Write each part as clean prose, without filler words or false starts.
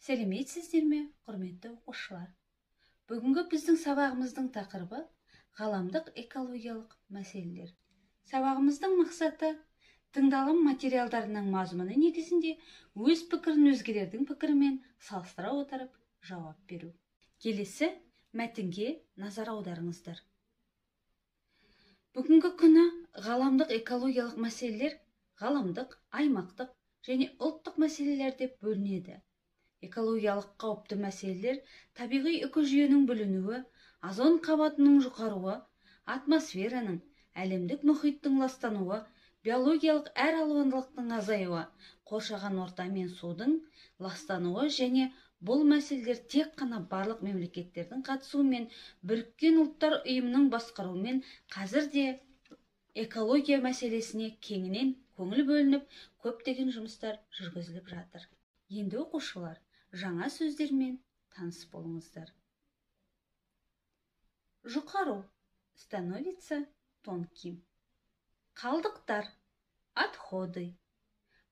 Сәлеметсіздер ме, құрметті оқушылар! Бүгінгі біздің сабағымыздың тақырыбы ғаламдық экологиялық мәселелер. Сабағымыздың мақсаты тыңдалым материалдарының мазмұны негізінде өз пікірін өзгелердің пікірімен салыстыра отырып жауап беру. Келесі мәтінге назар аударыңыздар. Бүгінгі күні ғаламдық экологиялық мәселелер ғаламдық, аймақтық және ұлттық мәселелер деп бөлінеді. Экологиялық қауіпті мәселелер табиғи экожүйенің бүлінуі, озон қабатының жұқаруы, атмосфераның, әлемдік мұхиттың ластануы, биологиялық әралуандылықтың азаюы, қоршаған орта мен судың ластануы және бұл мәселелер тек қана барлық мемлекеттердің қатысуымен Біріккен Ұлттар Ұйымының басқаруымен қазір де экология мәселесіне кеңінен көңіл бөлініп, көптеген жұмыстар жүргізіліп жатыр. Енді, оқушылар, жаңа сөздермен таныс болыңыздар. Жұқару – становится тонким. Қалдықтар – отходы.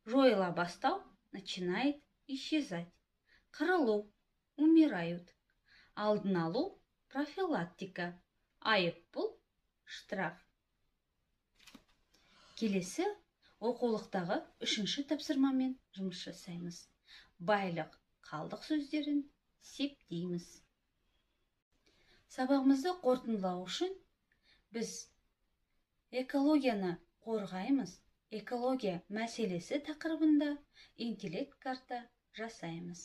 Жойыла бастау – начинает исчезать. Қырылу – умирают. Алдын алу – профилактика. Айыппұл – штраф. Келесі оқулықтағы үшінші тапсырмамен жұмыс жасаймыз. Байлық, қалдық сөздерін септейміз. Сабағымызды қорытындылау үшін біз экологияны қорғаймыз, экология мәселесі тақырыбында интеллект карта жасаймыз.